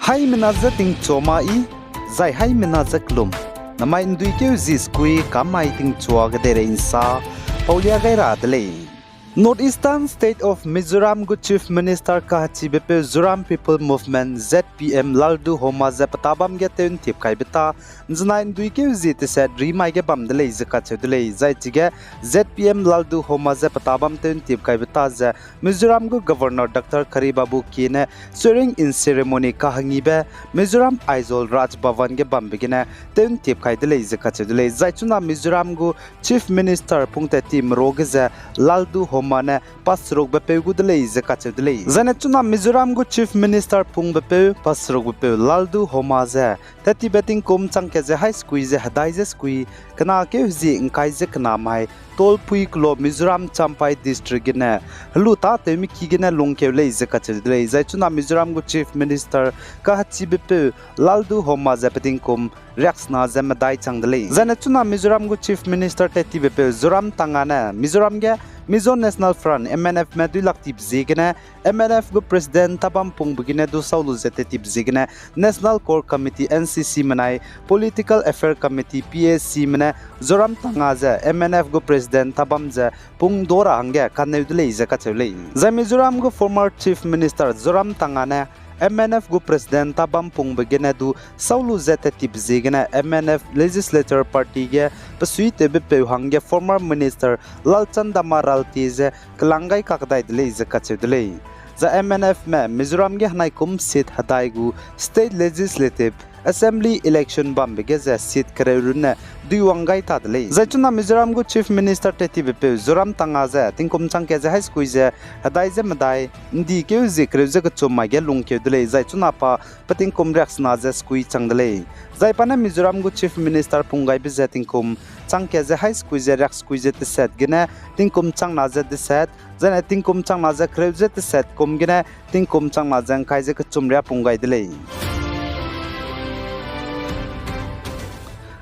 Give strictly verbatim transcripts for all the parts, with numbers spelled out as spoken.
Haimena je tingchua ma i, zai haimena je kelum. Namai ’nduikeu zi sekui kamai tingchua kedeirei ’nsa paulia gai ra de lei. North Eastern State of Mizoram gu Chief Minister kahechibepeu Zoram People Movement, Z P M, Lalduhoma ze petâ bam ge tew ’ntip kaibe tâ ’nzenai ’nduikeu zi teset rimai ge bam de lei ze kacheu de lei. Zai chige Z P M Lalduhoma ze petâ bam tew ’ntip kaibe tâ ze Mizoram gu Governor Dr Karibabu K ne swearing-in ceremony kahangibe Mizoram Aizawl Raj Bhavan ge bambe gene tew ’ntip kai de lei ze kacheu de lei. Zai chuna Mizoram gu Chief Minister pung tat ti merua ge ze Lalduhoma ne paserukbepeu gu de lei ze kacheu de lei. Zaine chuna Mizoram gu Chief Minister pungbepeu paserukbepeu Lalduhoma ze tat tibe tingkum chang kat ze hai sekui ze hedai ze sekui, kena keu hezie ’ngkai ze kena mai, tolpui kelo Mizoram Champhai District gene helu tâtewme ki gene lungkeu lei ze kacheu de lei. Zai chuna Mizoram gu Chief Minister kahechibepeu Lalduhoma ze pe tingkum riaksena ze medai chang de lei. Zaine chuna Mizoram gu Chief Minister tat tibepeu Zoramthanga ne Mizoram ge Mizo National Front, M N F me duilak tibe ziegene, M N F gu President tâ bam pungbe gene du sau lu ze tat tibe ziegene National Core Committee, N C C menai Political Affair Committee, P A C me ne Zoramthanga ze M N F gu President tâ bam ze pung da ra hangge kaneu de lei ze kacheu lei. Zai Mizoram gu former Chief Minister Zoramthanga ne M N F gu President tâ bam pungbe gene du sau lu ze tat tibe ziegene M N F Legislature Party ge pesuitewbepeu hangge former Minister Lalchandama Ralte ze kelang gai kakdai de lei ze kacheu de lei. Zai M N F me Mizoram ge henai kum seat hedai gu State Legislative Assembly election bambe ge ze seat kereu runne duiwang gai ta de lei. Zai chuna Mizoram gu Chief Minister tat tibepeu Zoramthanga ze tingkum chang kat ze hai sekui ze hedai ze medai, ’ndi keu zie kereu ze kechum mai ge lungkeu de lei. Zai chuna pa pe tingkum riaksena ze sekui chang de lei. Zai pa ne Mizoram gu Chief Minister pung gaibe ze tingkum chang kat ze hai sekui ze riaksekui ze teset gene tingkum changna ze deset, zaine tingkum changna ze kereu ze teset kum gene tingkum changna ze ’ngkai ze kechum riâ pung gai de lei.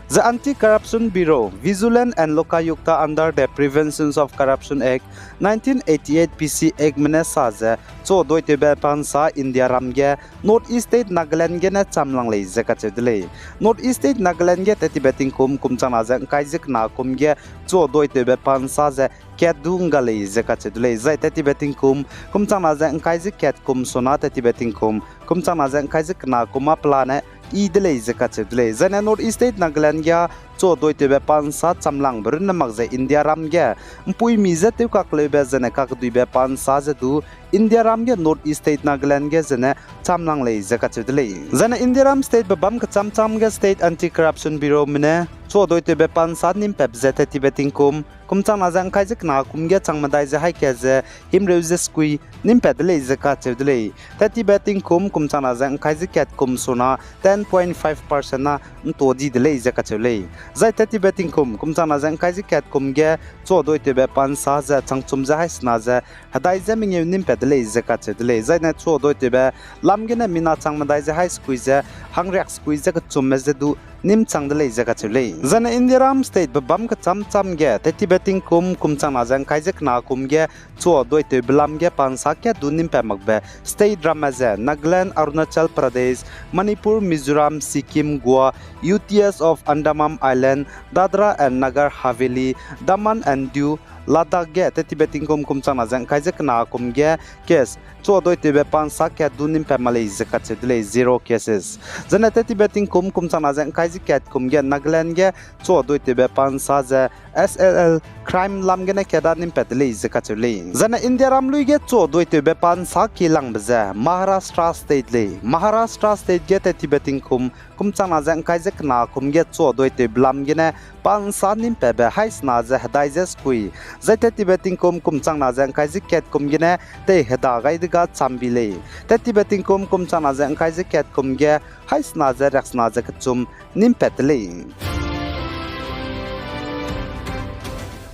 The Anti-Corruption Bureau, Vigilance and Lokayukta under the Prevention of Corruption Act, nineteen eighty-eight P C Act me ne sa ze, chuadoitewbe pa ’nsa India ram ge North East State Nagaland gene chamlang lei ze kacheu de lei. North East State Nagaland ge tat tibe tingkum kum changna ze ’ngkai ze kena kum ge chuadoitewbe pa ’nsa ze kat du ’ngga lei ze kacheu de lei. Zai tat tibe tingkum kum changna ze ’ngkai ze kat kum suna tat tibe tingkum kum changna ze ’ngkai ze kena kum â pelane i de lei ze kacheu de lei. Zaine North East State Nagaland ge chuadoitewbe pa ’nsa chamlangbe runne mak ze India ram ge ’mpuimi je tewkakleube zaine kakeduibe pa ’nsa ze du India ram ge North East State Nagaland ge zene chamlang lei ze kacheu de lei. Zaine India ram state bebâm kechâm châm ge State Anti-Corruption Bureau me ne chuadoitewbe pa ’nsa nimpatbe ze tat tibe tingkum kum changna ze ’ngkai ze kena kum ge chang medai ze hai kat ze himreu ze sekui nimpat de lei ze kacheu de lei. Tat tibe tingkum kum changna ze ’ngkai ze kat kum suna ten point five percent na ’nta di de lei ze kacheu lei. Zai tat tibe tingkum kum changna ze ’ngkai ze kat kum ge chuadoitewbe pa ’nsa ze changchum ze haisena ze hedai ze mengeu nimpat de lei ze kacheu de lei. Zaine chuadoitewbe lam gene mina chang medai ze hai sekui ze hangriak sekui ze kechumme ze du nim chang de lei ze kacheu lei. Zaine India ram state bebâm kechâm châm ge tat tibe tingkum kum changna ze ’ngkai ze kena kum ge chuadoitewbe lam ge pa ’nsa kat du nimpat makbe state ramme ze Nagaland, Arunachal Pradesh, Manipur, Mizoram, Sikkim, Goa, U T S of Andaman Island, Dadra and Nagar Haveli, Daman and Diu, Ladakh ge tat tibe tingkum kum changna ze ’ngkai ze kena kum ge case chuadoitewbe pa ’nsa kat du nimpat mak lei ze kacheu de lei, zero cases. Zaine tat tibe tingkum kum changna ze ’ngkai ze kat kum ge Nagaland ge chuadoitewbe pa ’nsa ze S L L crime lam gene kat da nimpat de lei ze kacheu lei. Zaine India ram lui ge chuadoitewbe pa ’nsa kilangbe ze Maharashtra state lei. Maharashtra state ge tat tibe tingkum kum changna ze ’ngkai ze kena kum ge chuadoitewbe lam gene pa ’nsa nimpatbe haisena ze hedai ze sekui. Zai tat tibe tingkum kum changna ze ’ngkai ze kat kum gene tei heda gai dega chambi lei. Tat tibe tingkum kum changna ze ’ngkai ze kat kum ge haisena ze riaksena ze kechum nimpat de lei.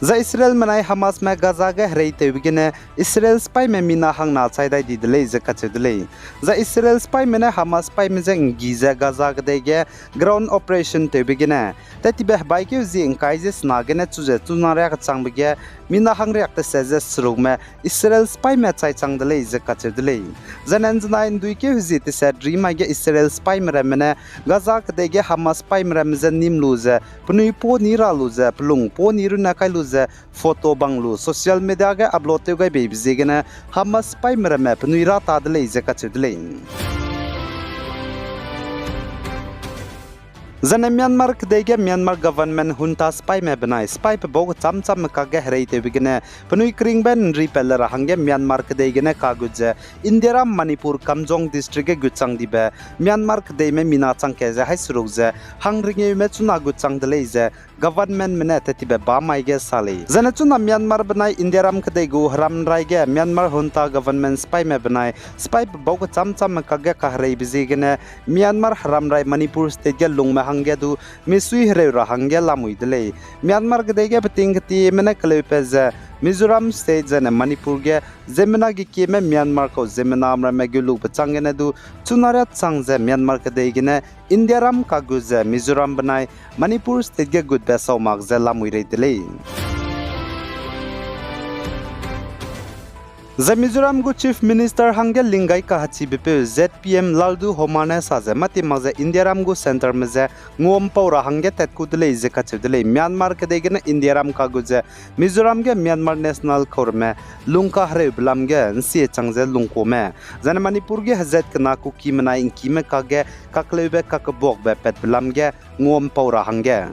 Zai Israelme nai Hamasme Gaza ge hereitewbe gene Israel sipaîme mina hangna chai dai di de lei ze kacheu de lei. Zai Israel sipaîme ne Hamas sipaîme je nggi ze Gaza kedei ge ground operation tewbe gene, tattibe hebaikeu zie ngkai ze sena gene chu ze chuna riak kechangbe ge mina hangriak teset ze serukme Israel sipaîme chai chang de lei ze kacheu de lei. Zai ne nzenai nduikeu hezie teset rimai ge Israel sipaîme ramme ne Gaza kedei ge Hamas sipaîme ramme je nîm lu ze, penui pau ni ra lu ze, pelung pau ni runne kai lu ze, photo bang lu social media ge upload tew gai beibe ziegene Hamas sipaîme ramme penui râ ta de lei ze kacheu de lei. Zane Myanmar kedei ge Myanmar government junta sipaîme benai sipai pe bau kechâm châmme kakge hereitewbe gene penui keringbe nripat le ra hangge Myanmar kedei gene kagut ze Indiaram Manipur Kamjong district ge gut chang dibe Myanmar kedeime mina chang kat ze haî seruk ze hangringeume chuna gut chang de lei ze governmentme ne tattibe bamai ge sa lei. Zane chuna Myanmar benai Indiaram kedei gu heramrai ge Myanmar junta government sipaîme benai sipai pe bau kechâm châmme kakge kahereibe ziegene Myanmar heramrai Manipur state ge lungme hangge du misui hereu ra hangge lamui de lei. Myanmar kedei ge peting ketieme ne keleupat ze Mizoram state zane Manipur ge ziemmena gekieme Myanmar kau ziemmename ramme gu lube chang gene du chuna riat chang ze Myanmar kedei gene Indiaram kagut ze Mizoram benai Manipur state ge gutbe sau mak ze lamui rei de lei. Zai Mizoram gu Chief Minister hangge ling gai kahechibe peu Z P M Lalduhoma ne sa ze mâti mak ze Indiaram gu centreme je nguampau ra hangge tatku de lei ze kacheu de lei. Myanmar kedei gene Indiaram kagut ze Mizoram ge Myanmar National kauramme lungkahereube lam ge nsie chang ze lungkuame. Zane Manipur ge hezat kena Kukime nai ngkime kakge kakleube kakkebuakbe patbe lam ge nguampau ra hangge.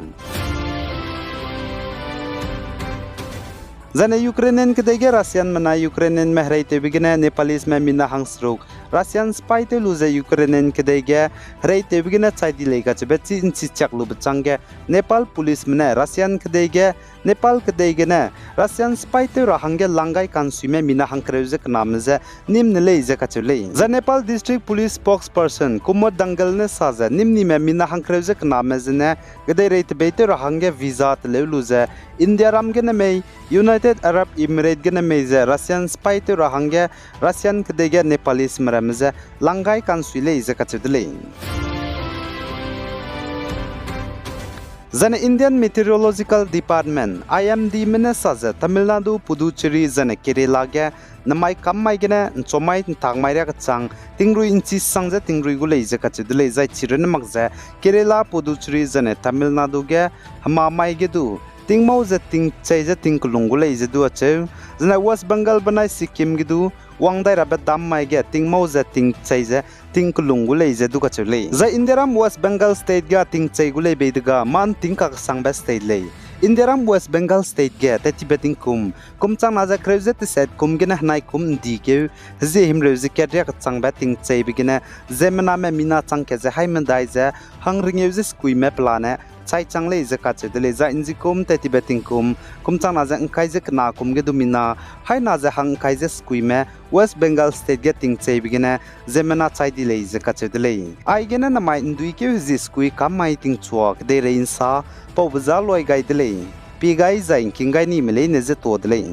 Zane Ukrainian kedei ge Russianme nai Ukrainianme hereitewbe gene Nepaleseme mina hangseruk Russian sipai tew lu ze Ukrainian kedei ge hereitewbe gene chai di lei kacheube chi nchi chiak lube chang ge Nepal policeme ne Russian kedei ge, Nepal kedei gene Russian sipai tew ra hangge lang gai kansuime mina hangkereu ze kename je nîm ne lei ze kacheu lei. Zai Nepal District Police spokesperson Kumud Dangal ne sa ze nîm nime mina hangkereu ze kename zene kedeirei tebei tew ra hangge visa teleu lu ze Indiaram gene mei, United Arab Emirates gene mei ze Russian sipai tew ra hangge Russian kedei ge Nepaleseme ramme je lang gai kansui lei ze kacheu de lei. Zane Indian Meteorological Department, I M Dme ne sa ze Tamil Nadu, Puducherry zane Kerala ge nemai kam mai gene nchomai ntak mai riak kechang tingrui nchi sang ze tingrui gu lei ze kacheu de lei. Zai chirunne mak ze Kerala, Puducherry zane Tamil Nadu ge hema mai ge du tingmau ze tingchei ze tingkelung gu lei ze du acheu. Zane West Bengal benai Sikkim ge du wang dai rabe dam mai ge tingmau ze tingchei ze tingkelung gu lei ze du kacheu lei. Zai Indiaram West Bengal State ga tingchei gu lei bei dega mâ nting kakesangbe state lei. Indiaram West Bengal State ge tattibe tingkum, kum changna ze kereu ze teset kum gene henai kum ndikeu, hezie himreu ze kat riak kechangbe tingcheibe gene ziemmename mina chang kat ze haî medai ze hangringeu ze sekuime pelane chai chang lei ze kacheu de lei. Zai nzikum tattibe tingkum, kum changna ze ngkai ze kena kum ge du mina haî na ze hang ngkai ze sekuime West Bengal State ge tingcheibe gene ziemmena chai di lei ze kacheu de lei. Aigene namai nduikeu hezie sekui kam mai tingchua kedeirei nsa paube za luai gai de lei. Pie gai zai ngking gai nime leine ze ta de lei.